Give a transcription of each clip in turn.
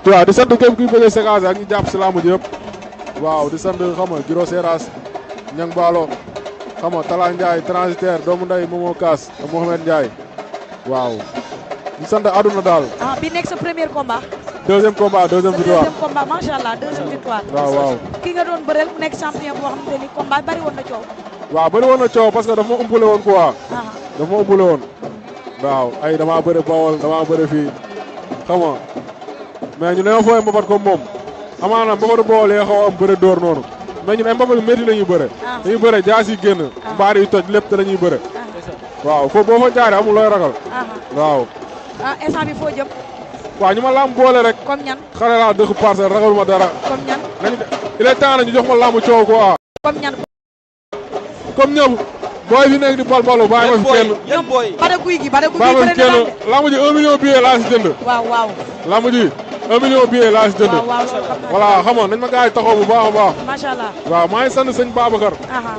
waaw di sant képp kuy bëggee séquence ak ñu jàpp si laamu ji yëpp waaw di sant xam nga Giro Seras Ñang Baalo xam nga Talla Ndiaye transitaire doomu nday Momo Kaas ak Mohamed Ndiaye waaw di sant aduna daal. bi nekk sa premier combat. deuxième combat deuxième victoire deuxième combat macha allah deuxième victoire. waaw. ki nga doon bëreel mu nekk champion boo xamante ni combat bari woon na coow. waaw bëri woon na coow parce que dafa ma umpule woon quoi. dafa ma umpule woon. waaw ay damaa bëri Bawol damaa bëri fii xam nga mais ñu dañoo fooy mbapat comme moom amaana mbapatu Bawol yi xaw a am bëre dóor noonu mais ñun ay mbapat yu métti la ñuy bëre. dañuy bëre jaas yi génn. mbaar yi toj lépp te dañuy bëre. waaw foofu boo fa jaaree amul looy ragal. waaw. instant bi foo jëm. waaw ñu ma lamb boole rek. comme ñan. xale laa dëkk Parcelles ragaluma dara. comme ñan. nañu il est temps ñu jox ma lamb coow quoi. comme ñan. comme ñëpp booy fi nekk di balbalu bàyyi ma fi kenn. ñoom bada guy gi bada guy gi bàyyi ma bëri fi kenn lamb ji 1 million billet laa si jënd. waaw waaw. lamb ji 1 million billet laa si jënd. waaw waaw loolu xam naa. voilà xam nga nañ ma gars yi taxaw bu baax a baax. macha allah. waaw maa ngi sant sëñ Babacar.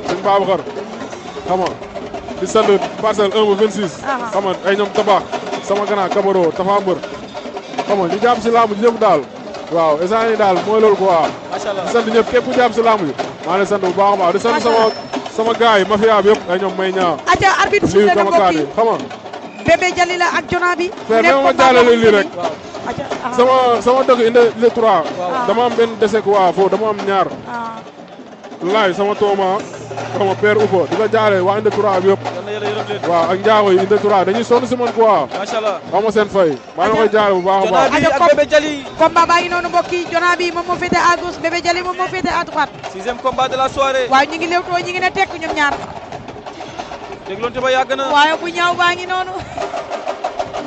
sëñ Babacar xam nga di sant parcelle 1 ba 26. xam nga ay ñoom tabax sama gannaaw Kabaro Tafa Mbër xam nga ñu jàpp si lamb ji ñëpp daal. waaw instant yii daal mooy loolu quoi. macha allah di sant ñëpp képp ku jàpp si lamb ji. maa ngi leen sant bu baax a baax di sant sama gars yi mafia bi yëpp ay ñoom may ñaa. aca arbitre lii suñu sama kaat yi xam nga. Bébé Jalila ak Jona bi. mais même ma jàllale lii rek. sama dëkk indi le 3. dama am benn dese quoi foofu dama am ñaar. laay sama tooma sama père Upa di ko jaale waa indi 3 bi yëpp. waaw ak njaago yi indi 3 dañuy sonn si man quoi. macha allah xaw ma seen fay. maa ngi koy jaale bu baax a baax. Jona bi ak Bébé Jali. combat baa ngi noonu mbokk yi Jona bi moom moo féete à gauche Bébé Jali moom moo féete à droite. 6e combat de la soirée. waaw ñu ngi lewtoo ñu ngi ne tekk ñoom ñaar. dégloonte ba yàgg na. waaye bu ñaaw baa ngi noonu.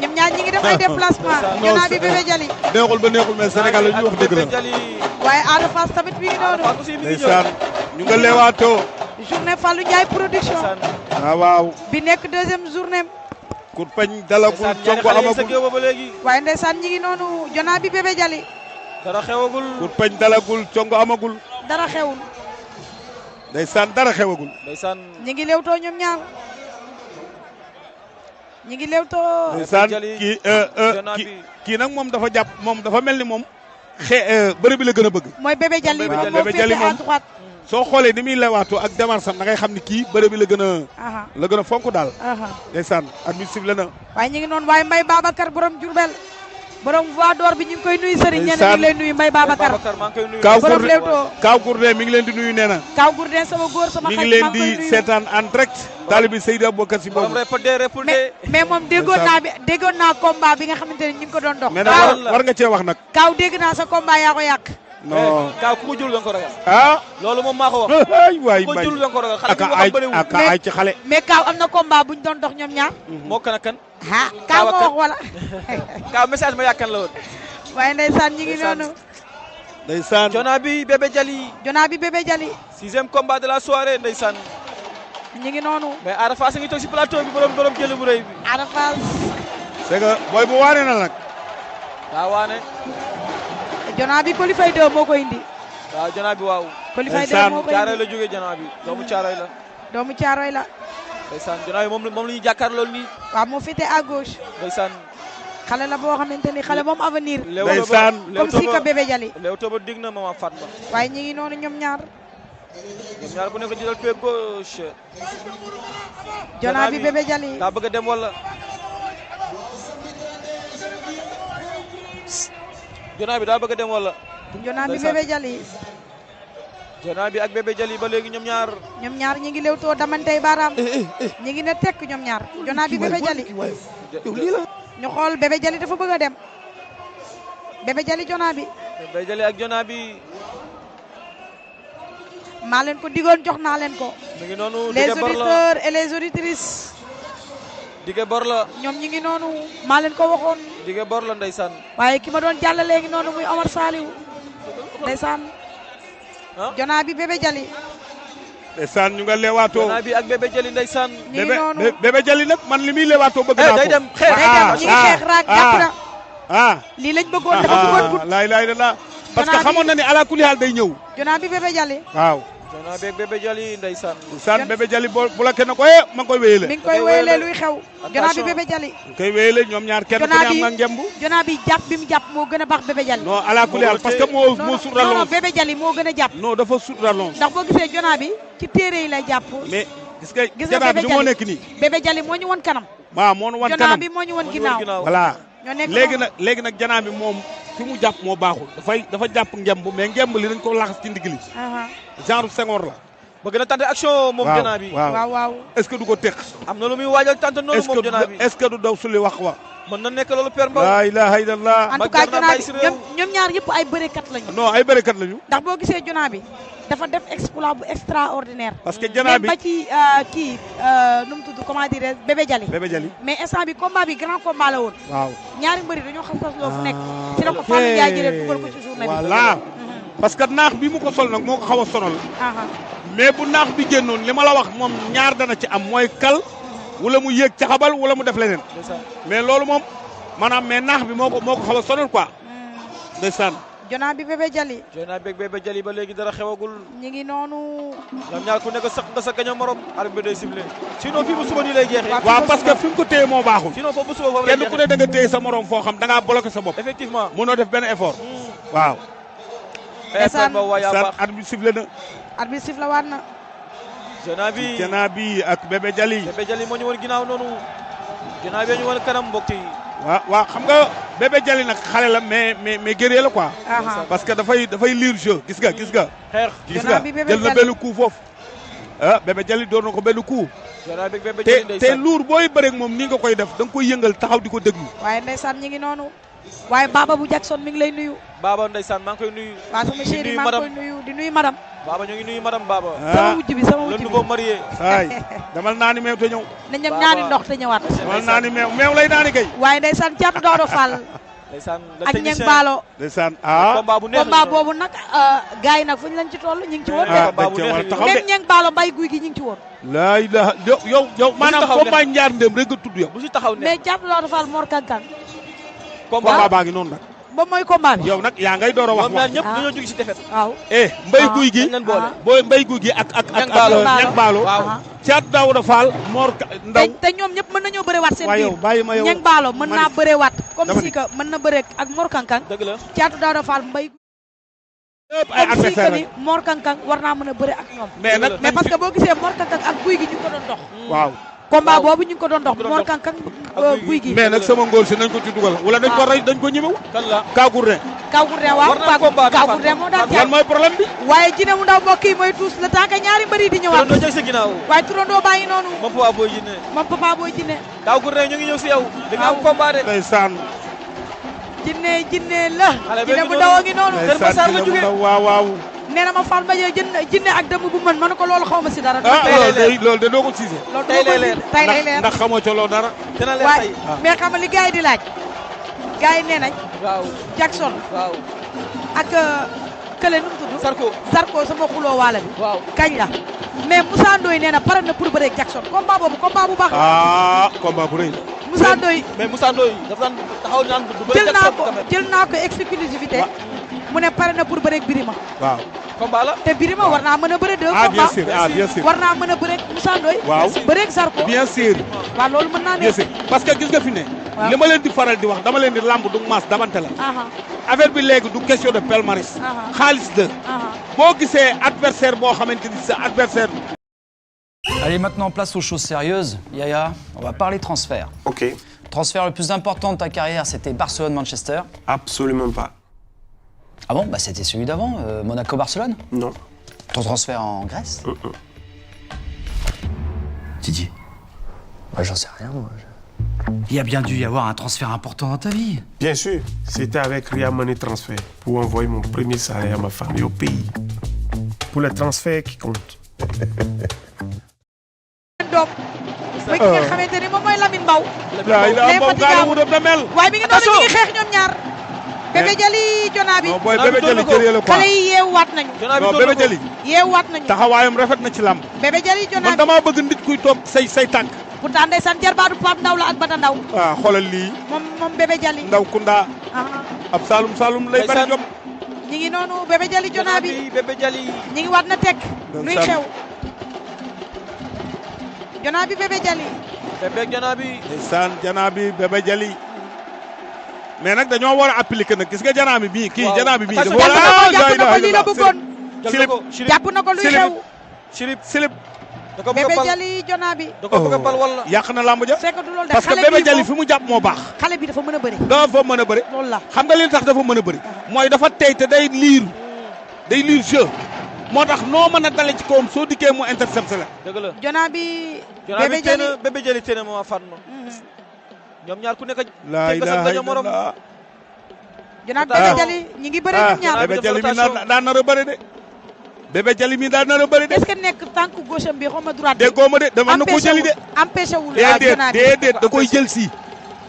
ñoom ñaar ñi ngi def ay déplacement. Jona bi Bébé Jali. neexul ba neexul mais Sénégal la ñuy wax dëgg la. waaye Ada Fass tamit mi ngi noonu. ndeysaan ñu nga leewaatoo. journée Fallou Ndiaye production. waaw. bi nekk deuxième journée. kur pañ dalagul congo amagul. waaye ndeysaan ñi ngi noonu Jona bi Bébé Jali. dara xewagul. kur pañ dalagul congo amagul. dara xewul. ndeysaan dara xewagul. ndeysaan. ñi ngi lewtoo ñoom ñaar. ñi ngi lewtoo. ndeysaan kii nag moom dafa jàpp moom dafa mel ni moom. bëri bi la gën a bëgg. mooy Bébé Jali moom moo féete à droite. soo xoolee ni muy lewaatoo ak démarche am da ngay xam ni kii bëri bi la gën a fonk daal. ndeysaan admis sifle na. waaye ñu ngi noonu waaye Mbaye Babacar borom Diourbel borom voix d'or bi ñu ngi koy nuyu Serigne ñeneen ñu ngi lay nuyu Mbaye Babacar. borom Leewtoo Kaaw Gourdin mi ngi leen di nuyu nee na. Kaaw Gourdin sama góor sama mi ngi leen di seetaan en direct. taalibi Seydou Aboubacar si boobu. mais moom déggoon naa combat bi nga xamante ne ñu ngi ko doon dox. mais nag war nga cee wax nag. Kaaw dégg naa sa combat yaa ko yàq. non Kaaw ku ko jël da nga ko ragal. loolu moom maa ko wax. waay ku ko jël da nga ko ragal xale ak ay ci xale. mais Kaaw am na combat bu ñu doon dox ñoom ñaar. moo kan ak kan. Kaaw moo wax wala. Kaaw message ma yàkkan la woon. waaye ndeysaan ñi ngi noonu. ndeysaan Jona bi Bébé Jali. Jona bi Bébé Jali. 6e combat de la soirée ndeysaan. ñi ngi noonu. mais Ada Fass a ngi toog si plateau bi borom jël bu rëy bi. Ada Fass. c'est que booy bu waane na nag. daa waane. Jona bi Colifay 2 moo ko indi. waaw Jona bi waaw. Colifay 2 moo ko indi Caaroy la jógee Jona bi doomu Caaroy la. doomu Caaroy la. ndeysaan Jona bi moom la ñuy jàkkaarloo nii. waaw moo féete à gauche. ndeysaan. xale la boo xamante ni xale moom avenir. ndeysaan comme si ka Bébé Jali. Leewtoo ba dig na Mama Fatma. waaye ñi ngi noonu ñoom ñaar. ñoom ñaar ku nekk jëlal pied gauche. Jona bi Bébé Jali. daa bëgg a dem wala. Jona bi daa bëgg a dem wala. Jona bi Bébé Jali. Jona bi ak Bébé Jali ba léegi ñoom ñaar. ñoom ñaar ñi ngi lewtoo damantey baaraam. ñi ngi ne tekk ñoom ñaar. Jona bi Bébé Jali. ñu xool Bébé Jali dafa bëgg a dem. Bébé Jali Jona bi. Bébé Jali ak Jona bi. maa leen ko digoon jox naa leen ko. mi ngi noonu les auditeurs et les auditrices. dige bor la. ñoom ñi ngi noonu maa leen ko waxoon. dige bor la ndeysaan. waaye ki ma doon jàll léegi noonu muy Omar Saliou. ndeysaan. Jona bi Bébé Jali. ndeysaan ñu nga leewaatoo. Jona bi ak Bébé Jali ndeysaan. ñi ngi noonu Bébé Jali nag man li muy leewaatoo bëgg naa ko. day dem xeex ñi ngi xeex raak jàpp na. lii lañ bëggoon dafa bëggoon but. laay la parce que xamoon na ni ala kulli haal day ñëw. Jona bi Bébé Jali. waaw. Jona beeg Bébé Jali ndeysaan. saan Bébé Jali bloqué na ko ma ngi koy wéyale. mi ngi koy wéyale luy xew. Jona bi Bébé Jali. mi ngi koy wéyale ñoom ñaar kenn ku ne am nga ngemb. Jona bi jàpp bi mu jàpp moo gën a baax Bébé Jali. non ala kulli haal parce que moo sut rallonge. non Bébé Jali moo gën a jàpp. non dafa sut rallonge. ndax boo gisee Jona bi ci téere yi lay jàpp. mais gis nga Jona bi moo nekk nii. Bébé Jali moo ñu won kanam. waaw moo ñu won kanam Jona bi moo ñu won ginnaaw. voilà ñoo nekk léegi nag Jona bi moom fi mu jàpp moo baaxul. dafa jàpp ngemb mais ngemb li dañ ko laxas ci ndigli. genre Senghor la. bëgg na tenter action moom Jona bi. waaw est-ce que du ko teq. am na lu muy waajal tenter noonu moom Jona bi. est-ce que du daw suli wax wa. mën na nekk loolu Père Mbow. la ilaha illallah. en tout cas Jona bi ñoom ñaar yëpp ay bërekat lañu. non ay bërekat lañu. ndax boo gisee Jona bi dafa def exploit bu extraordinaire. parce que Jona bi ba ci kii nu mu tudd comment dire Bébé Jali. mais instant bi combat bi grand combat la woon. waaw ñaari mbëri dañoo xam loo fu nekk. ci la ko Fallou Ndiaye jëlee dugal ko ci journée bi. voilà parce que naax bi mu ko sol nag moo ko xaw a sonal. mais bu naax bi génnoon li ma la wax moom ñaar dana ci am mooy kal wala mu yéeg ca xabal wala mu def leneen. mais loolu moom maanaam mais naax bi moo ko xaw a sonal quoi. ndeysaan. Jona bi Bébé Jali. Jona beeg Bébé Jali ba léegi dara xewagul. ñi ngi noonu. ñoom ñaar ku nekk sax nga sa gaño morom. arbitre bi day sifflé. sinon fii bu suba nii lay jeexee. waaw parce que fi mu ko téye moo baaxul. sinon foofu bu suba foofu lay kenn ku ne da nga téye sa morom foo xam da ngaa bloqué sa bopp. effectivement mënoo def benn effort. waaw. ndeysaan arbitre sifflé na. arbitre sifflé waat na. Jona bi ak Bébé Jali. Bébé Jali moo ñu woon ginnaaw noonu. Jona bi ñu woon kanam mbokk yi. waaw xam nga Bébé Jali nag xale la mais guerrier la quoi. parce que dafay lire jeu gis nga. xeex gis nga jël na benn coup foofu. Bébé Jali door na ko benn coup. Jona bi Bébé Jali ndeysaan te luur booy bëreeg moom nii nga koy def da nga koy yëngal taxaw di ko déglu. waaye ndeysaan ñi ngi noonu. waaye Baba bu Jackson mi ngi lay nuyu. Baba ndeysaan maa ngi koy nuyu. waaw sama chéri maa ngi koy nuyu di nuyu madame. Baba ñu ngi nuyu madame Baba. sama wujj bi le nouveau marié. ay damal naani meew te ñëw. nañ dem ñaani ndox te ñëwaat. damal naani meew lay naani kay. waaye ndeysaan Thiatou Daouda Fall. ndeysaan ak Ñeng Baalo. ndeysaan combat boobu nag gars yi nag fu ñu lañ ci toll ñu ngi ci woon. même Ñeng Baalo mbay guy gi ñu ngi ci woon. laa ilaha yow maanaam combat njaar ndem rek nga tudd yow. bu si taxaw ne mais Thiatou Daouda Fall Mor Kankan. combat baa ngi noonu nag. ba mooy combat bi. yow nag yaa ngay door a wax. ñoom ñaar ñëpp dañoo jóge si defet. waaw mbay guy gi mbay guy gi ak Ñeng Baalo. Thiatou Daouda Fall Mor Ndaw. te ñoom ñëpp mën nañoo bërewaat seen biir. yow bàyyi ma yow Ñeng Baalo mën naa bërewaat. comme si que mën na bëre ak Mor Kankan. dëgg la Thiatou Daouda Fall mbay. yëpp ay adversaire ni Mor Kankan war naa mën a bëre ak ñoom. mais parce que boo gisee Mor Kankan ak guy gi ñu ngi ko doon dox. waaw. combat boobu ñu ngi ko doon dox Mor Kankan guy gi. mais nag sama ngóor si nañ ko ci dugal wala dañ ko rey dañ ko ñemew. kan la Kaagourdin. waaw Kaagourdin moo daan lan mooy problème bi. waaye Jine mu ndaw mbokk yi mooy tuus le temps que ñaari mbëri di ñëwaat. turandoo jëg sa ginnaaw. waaye turandoo baa ngi noonu. moom Papa Boy Djiné. moom Papa Boy Djiné. Kaagourdin ñu ngi ñëw si yow. di nga am combat de. ndeysaan. Jine la. Jine bu ndaw a ngi noonu. Kër Massar la jógee waaw. nee na ma Fall Mbaye Jine ak dëmm bu mën ma ne ko loolu xaw ma si dara. loolu de doo ko siise. loolu tey lay leer ndax xamoo ca loolu dara. dina leer tey mais xam nga li gars yi di laaj. gars yi nee nañ. waaw Jackson. waaw ak kële nu mu tudd. Zarko sama xuloo waala bi. waaw kañ la. mais Moussa Ndoye nee na pare na pour bëreeg Jackson combat boobu combat bu baax la. combat bu rëy la. Moussa Ndoye mais Moussa Ndoye dafa daan taxaw naan du bëreeg Jackson jël naa ko exclusivité mu ne pare na pour bëreeg Birima. waaw. combat la te Birima war naa mën a bëre deux combats. bien sûr war naa mën a bëreeg Moussa Ndoye. waaw bëreeg Zarko. bien sûr. waaw loolu mën naa bien sûr parce que gis nga fi ne. li ma leen di faral di wax dama leen di lamb du maas damante la. affaire bi léegi du question de palmarès. xaalis de. boo gisee adversaire boo xamante ni sa adversaire. Allez, maintenant place aux choses sérieuses. Yaya, on va parler transfert. Ok. Transfert le plus important de ta carrière, c'était Barcelone-Manchester? Absolument pas. Ah bon? Bah c'était celui d'avant, Monaco-Barcelone? Non. Ton transfert en Grèce? Didier? Bah, j'en sais rien, moi. Il y a bien dû y avoir un transfert important dans ta vie. Bien sûr, c'était avec Ria Money Transfer pour envoyer mon premier salaire à ma famille au pays. Pour le transfert qui compte. mooy ki nga xamante ni moom mooy Lamine Mbaw. waaye mi ngi noonu ñu ngi xeex ñoom ñaar. Bébé Jali Jona bi. booy Bébé Jali cër la quoi. xale yi yeewaat nañu. non Bébé Jali. yeewaat nañu. taxawaayam rafet na ci lamb. Bébé Jali Jona bi man damaa bëgg nit kuy toog say tànk. pourtant ndeysaan jarbaadu Pape Ndaw la ak Bata Ndaw. waaw xoolal lii. moom Bébé Jali. Ndaw Kunda. ab Saalum lay bari jom. ñi ngi noonu Bébé Jali Jona bi Bébé Jali ñi ngi waat na tekk luy xew Jona bi Bébé Jali Bébé Jona bi ndeysaan Jana bi Bébé Jali mais nag dañoo war a appliquer nag gis nga Jana bi bii kii Jana bi bii dafa war a jàpp na ko lii la bëggoon jàpp na ko luy xew silib da ko bëgg a Bébé bal Jali Jona bi da ko bëgg a bal wala yàq na lamb ja c'est que du loolu de parce que Bébé Jali fi mu jàpp moo baax xale bi dafa mën a bëri dafa mën a bëri loolu la xam nga li tax dafa mën a bëri mooy dafa tey te day liir jeu moo tax noo mën a dale ci kawam soo dikkee mu intercepté la dëgg la Jona bi Jona bi Bébé Jali Bébé Jali téene moo Fatma ñoom ñaar ku nekk laa ilaaha illallaah Jona bi Bébé Jali ñi ngi bëri ñoom ñaar Bébé Jali mi daa nar a bëri de Bébé Jali mi daa nar a bëri de est-ce que nekk tànk gauche am bi xaw ma droite déggoo ma de dama na ko jëli de empêché wul déedéet da koy jël si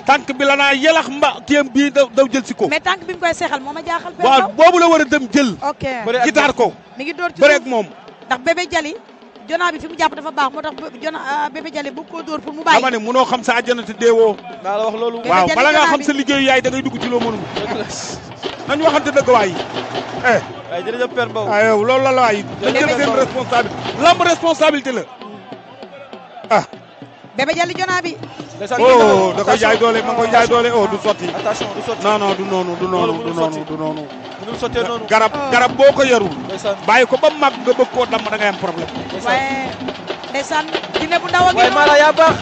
tànk bi la naa yelax kiyam bii daw jël si ko mais tànk bi mu koy seexal moo ma jaaxal waaw boobu la war a dem jël ok gitaar ko mi ngi door ci bëreeg moom ndax Bébé Jali Jona bi fi mu jàpp dafa baax moo tax Bébé Jali bu ko dóor pour mu bàyyi dama ne munoo xam sa àjjana te deewoo daa la wax loolu waaw bala ngaa xam sa liggéeyu yaay da ngay dugg ci loo mënul nañ waxante dëgg waay ay jërëjëf Père Mbow yow loolu la waay dañ jël seen responsabilité lamb responsabilité la Bébé Jali Jona bi da koy jaay doole ma koy jaay doole du sotti attention du sotti non du noonu mënul sottee noonu garab boo ko yarul bàyyi ko ba mag nga bëgg koo damm da ngay am problème waaye ndeysaan dine bu ndaw a gi waaye noonu Mara yaa baax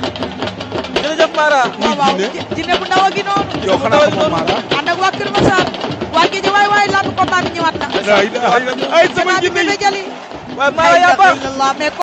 jërëjëf Mara waaw dine bu ndaw a gi noonu yow xanaa moom Mara ànd ak waa Kër Massar waa Géej waay lamb combat bi ñëwaat na ay sama Jona bi Bébé Jali waaye Mara yaa baax